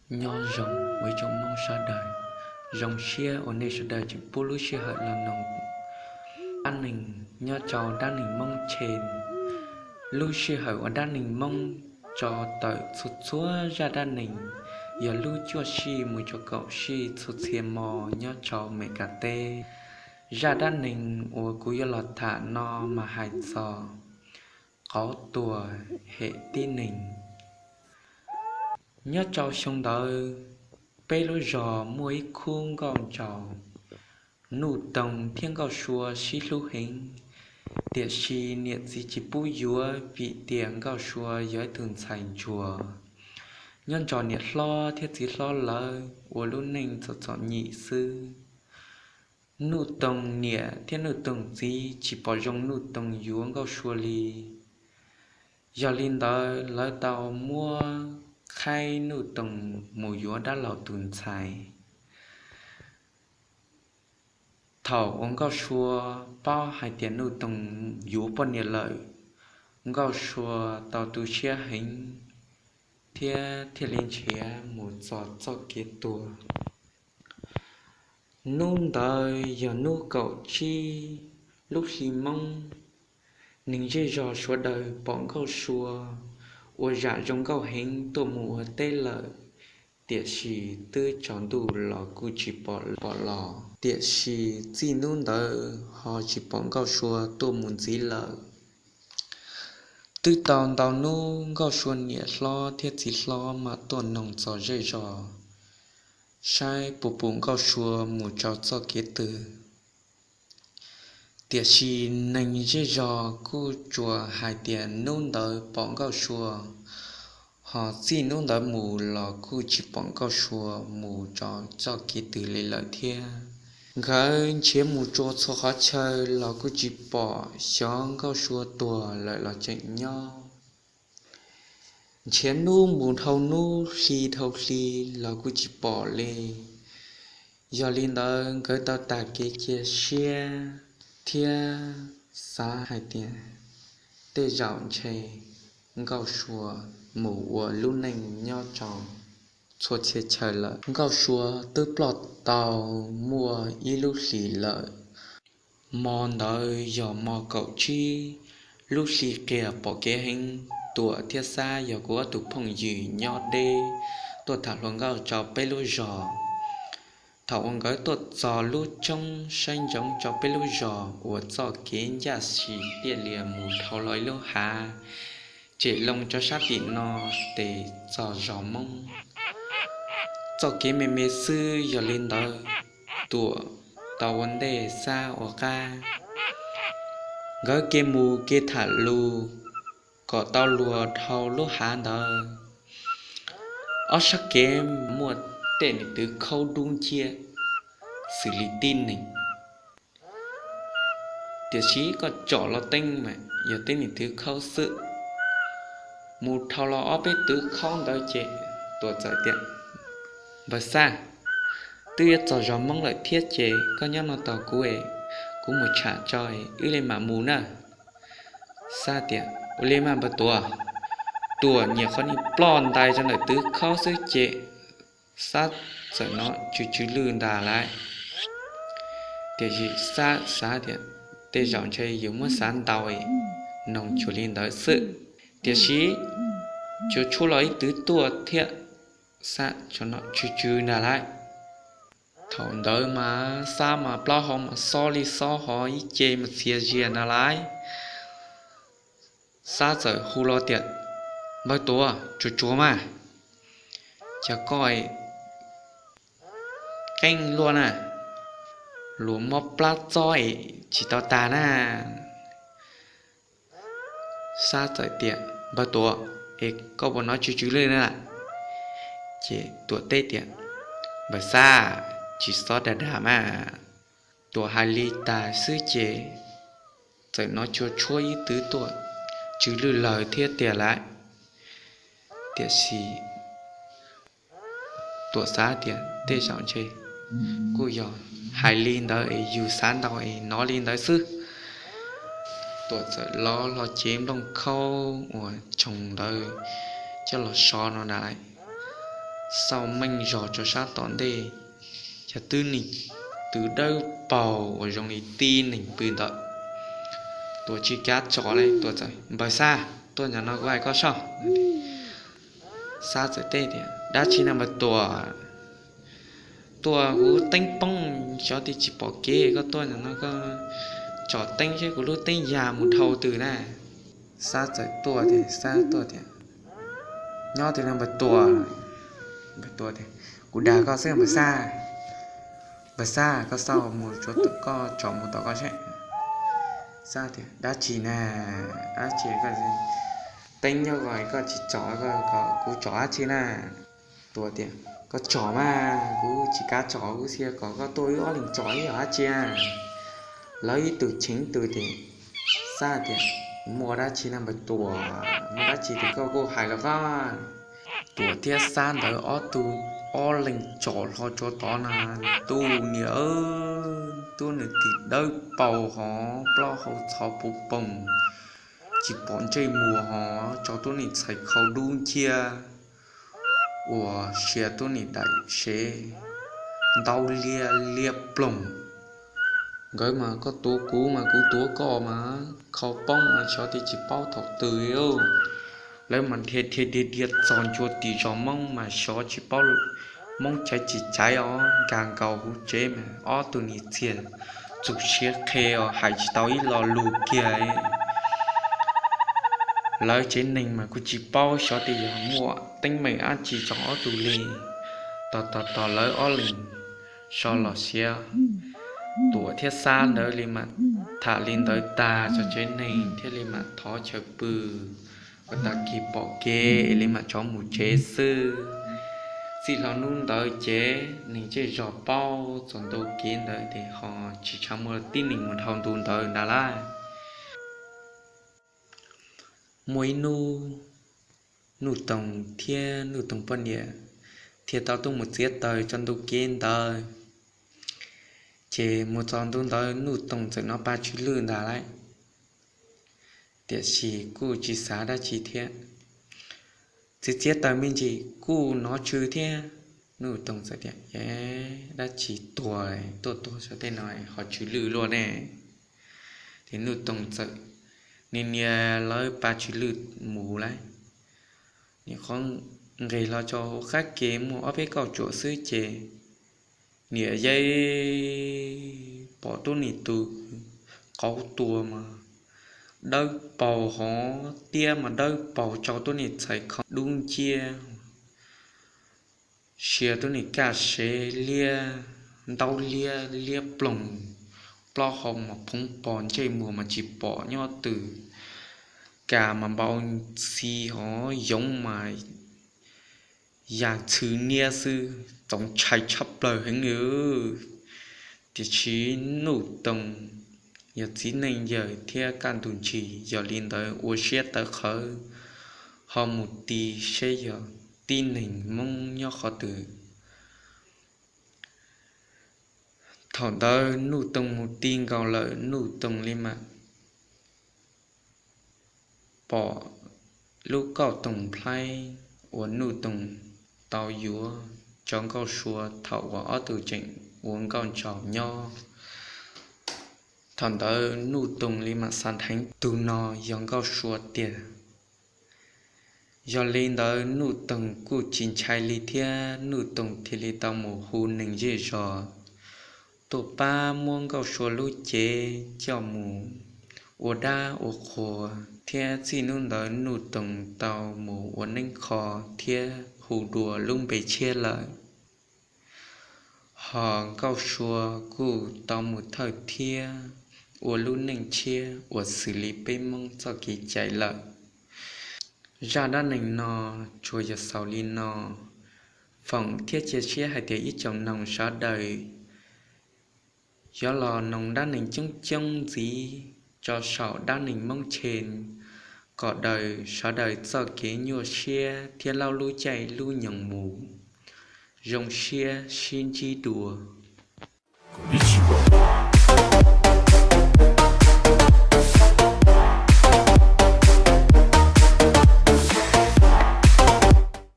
Nyob zoo ua ib tsoom Hmoob sawv daws, zoo siab uas nej sawv daws tseem pub lub sij hawm los mloog dab neeg nyob rau dab neeg Hmoob Tshe. Lub sij hawm uas dab neeg Hmoob tso tawm txhua txhua zaj dab neeg yog lub cuaj sij mus rau kaum sij txhua txhia hmo nyob rau Amelikas teb. Zaj dab neeg uas kuv yuav los tham no mas hais txog qauv tuag hem tib neeg. Nyob rau xyoo ntawd, peb lub zos muaj ib khub nkauj nraug. Nuj Toog thiab Nkauj Sua sib hlub heev, tiam sis niam txiv tsis pub yuav vim tias Nkauj Sua yog ib tug ntxhais ntsuag, nyob nrog niam hlob thiab txiv hlob lawv ua lub neej txom txom nyem xwb. Nuj Toog niam thiab Nuj Toog txiv tsis pom zoo Nuj Toog yuav Nkauj Sua li. Yog li ntawd lawv tau muab qhaib Nuj Toog mus yuav dab laug tus ntxhais. Thaum uas Nkauj Sua paub hais tias Nuj Toog yuav poj niam lawm, Nkauj Sua tau tu siab heev thiab thiaj li nrhiav mus txog txoj kev tuag. Hnub ntawd yog hnub kaum tsib lub hli Hmoob. Neeg zej zog sawv daws pom Nkauj Sua ua zam zoo nkauj heev tuaj mus ua teb lawm, tiam sis twb tsaus ntuj los kuj tsis pom los, tiam sis txij hnub ntawd ho tsis pom Nkauj Sua tuaj mus ntxiv lawm. Twb tau ntau hnub Nkauj Sua niam hlob thiab txiv hlob mam tuaj noog txog zej zog saib puas pum Nkauj Sua mus rau txoj kev twg. Tiam sis neeg zej zog kuj tsuas hais tias hnub ntawd pom Nkauj Sua, ho txij hnub ntawd mus los kuj tsis pom Nkauj Sua mus rau txoj kev twg li lawm thiab. Nkawd nrhiav mus rau txhua qhov chaw los kuj tsis pom, xyov Nkauj Sua tuag lawm los tseem nyob. Nrhiav hnub mus dhau hnub hli dhau hli los kuj tsis pom li. Yog li ntawd nkawd tau tag kev cia siab thiab xav hais tias tej zaum ntshe Nkauj Sua mus ua lub neej nyob rau txhua txhia chaw lawm. Nkauj Sua twb ploj tau muaj ib lub hlis lawm. Hmo ntawd yog hmo kaum tsib lub hli qias pom kev heev. Tuam thiab Xab yog kuv ob tug phooj ywg nyob deb tuaj tham hluas nkauj rau peb lub zos. Thaum uas nkawd tuaj txog lub roob saib ntsoov rau peb lub zos uas txoj kev ncaj sim tiaj lias mus dhau los ib lub hav, tsem loo rau sab tim no tes txog zos Hmoob. Txoj kev me me xwb, yog li ntawd Tuam tau ua ntej Xab ua qab. Nkawd kev mus kev tham lus kom tau luag dhau lub hav ntawd. Ob sab kev muaj tej niag twv khaub dub nciab xws li tib neeg, tiam sis koj tsom los teeb mas yog tej niag twv khaub xwb. Mus dhau los ob peb twv khaub ntawd ces Tuam txawm tias, Npawg Xab, twb yuav txog zos Hmoob lawm thiab ces koj nyob no tos kuv es kuv mus tsham tso wb li mam mus na. Xab tias, Ua li mas npawg Tuam. Tuam nyuam qhuav nim ploj ntais rau ntawm twv khaub xwb ces Xab txawm hnov tsw tsw lwj ntag lauj. Tiam sis Xab xav tias tej zaum ntshe yus muab xav ntau, noog tsuas li ntawd xwb. Tiam sis tsuas tshuab los ib twv tuaj thiab, Xab tsuas hnov tsw tsw ntag lauj. Thaum ntawd mas Xab mas plaub hau mas xob li xob hos ib ce mas txias zias ntag lauj. Xab txawm hu los tias, Npawg Tuam, tsuag tsuag mas, cas koj qeeb luaj na, luag mob plab txob es tsis tau tag na. Xab txawm tias, Npawg Tuam, es koj puas hnov tsw tsw lwj na? Ces Tuam teb tias, Npawg Xab, tsis xob dag dag mas. Tuam hais li tas xwb ces txawm hnov tshuab tshuab ib twv tuaj, tsw lwj lawg thiab tiag lauj. Tiam sis Tuam xav tias tej zaum ntshe kuj yog hais li ntawd es yus xav ntau es hnov li ntawd xwb. Tuam txawm los hlo cev nplooj khaub uas tshoov ntawd coj los so no ntag lauj. xauj meej zog rau sab tom ntej, yog twb nim twv dawb paug uas zoo li tib neeg pw ntawd. Tuam tsis kav tsom li, Tuam txawm, Npawg Xab, tuaj nyob no kuv hais koj soj. Xab txawm teb tias, Dab tsi na Npawg Tuam? Tuaj kuv teeb poob, xyov twb tsis pom kev, koj tuaj nyob no koj tsom teeb seb kuv lub teeb yag mus dhau twg na. Xab txawm tuaj tias, Xab tuaj tias, Nyob twg na Npawg Tuam? Npawg Tuam tias, Kuv dag koj xwb Npawg Xab. Npawg Xab, koj xauj mus, koj tsom mus tom koj seb. Xab tias, Dab tsi na? Dab tsi? Teeb nyob ko koj tsis tsom, kuv tsom dab tsi na? Tuam tias, Koj tsom mas, kuv tsis kav tsom, kuv xav kom koj tuaj wb ob leeg tsom ib yam dab tsi. Lawv ib tug cheem ib tug tias, Xab tias, Muaj dab tsi na Npawg Tuam? Muaj dab tsi ces koj kuj hais los koj. Tuam thiab Xab ntawd ob tug, ob leeg tsom hlo tsuav tod na, tus niam, tub nws tim dawb paug hov, plaub hau txhov puv poog, tsis pom ntsej muag hov, tso tub nim txhais khau dub nciab uas sia tub nim daim sev ntau liab liab ploog. Nkawd mas koj tuav kuv mas kuv tuav koj mas, khau poob mas xyov twb tsis paub thaum twg. Lawv mas dhia dhia dhia dhia txog ncua tim zos Hmoob mas xyov tsis paub Hmoob caiv tsis caiv os, nkag nkaus hauv tsev mas ob tug nim txiag txug siav qhe os, hais tsis tau ib lo lus kiag. Lawv tsev neeg mas kuj tsis paub xyov twb yog muaj teeb meem dab tsi tso ob tug li. Tos tos tos lawv ob leeg so los siav, Tuam thiab Xab ntawd li mas tham li ntawd tag, tso tsev neeg thiaj li mam thov chaw pw. Ua tag kis pom kev li mam rov mus tsev xwb. Txij hlo hnub ntawd ces neeg zej zog paub txog ntu kev ntawd ces ho tsis tshua muaj tib neeg mus dhau ntu ntawd ntag lauj. Muaj ib hnub Nuj Toog thiab Nuj Toog poj niam thiaj tau tuaj mus txiav taws tso ntu kev ntawd. Ces mus txog ntu ntawd Nuj Toog txawm hnov pa tsw lwj ntag lauj, tiam sis kuj tsis xav dab tsi thiab. Txiav txiav taws me ntsis kuj hnov tsw thiab. Nuj Toog txawm tias, Dab tsi tuag, tuaj tuag tso tej no ho tsw lwj luaj ne? Ces Nuj Toog txawm nias nias lawv pa tsw lwj mus lauj. Nim qhov nqis los tso hauv qab ke muaj ob peb kauj tsuam xwb ces niam yeej pom tub nim tus qauv tuag mas dawb paug hov, tiab mas dawb paug, tsau tub nim txhais khau dub nciab, sia tub nim kaj sev liab, ntaub liab liab ploog, plaub hau mas phoov pog, ntsej muag mas tsis pom nyob twg, kas mas npau ntxhi hov, yoov mas ya txhw niab xwb, txaus ntshai tshaj plaws heev li. Tiam sis Nuj Toog yog txiv neej yawg thiab kaj ntug ntsis, yog li ntawd ua siab tawv qhawv ho mus ti seb yog tib neeg Hmoob nyob qhov twg. Thaum ntawd Nuj Toog mus ti nkaus lawm, Nuj Toog li mam pom lub kauj toog nplhaib uas Nuj Toog tau yuav rau Nkauj Sua thaum uas ob tug tseem ua nkauj nraug nyob. Thaum ntawd Nuj Toog li mam xav dheev tus no yog Nkauj Sua tiag. Yog li ntawd Nuj Toog kuj tsis ntshai li thiab, Nuj Toog thiaj li tau mus hu neeg zej zog tuaj pab muab Nkauj Sua lub cev coj mus ua dab ua qhua, thiab txij hnub ntawd Nuj Toog tau mus ua neeb kho thiab hu dua lub npe tshiab lawm. Ho Nkauj Sua kuj tau mus thawj thiab ua lub neej tshiab uas xws li peb Hmoob txoj kev cai lawm. Zaj dab neeg no tsuas yog xaus li no. Foom thiab cia siab hais tias ib tsoom noog sawv daws yuav los noog dab neeg coob coob ntxiv tso saum dab neeg Hmoob Tshe, kom daws sawv daws txoj kev nyuaj siab thiab laub lub caij lub nyoog mus. Zoo siab sib ntsib dua.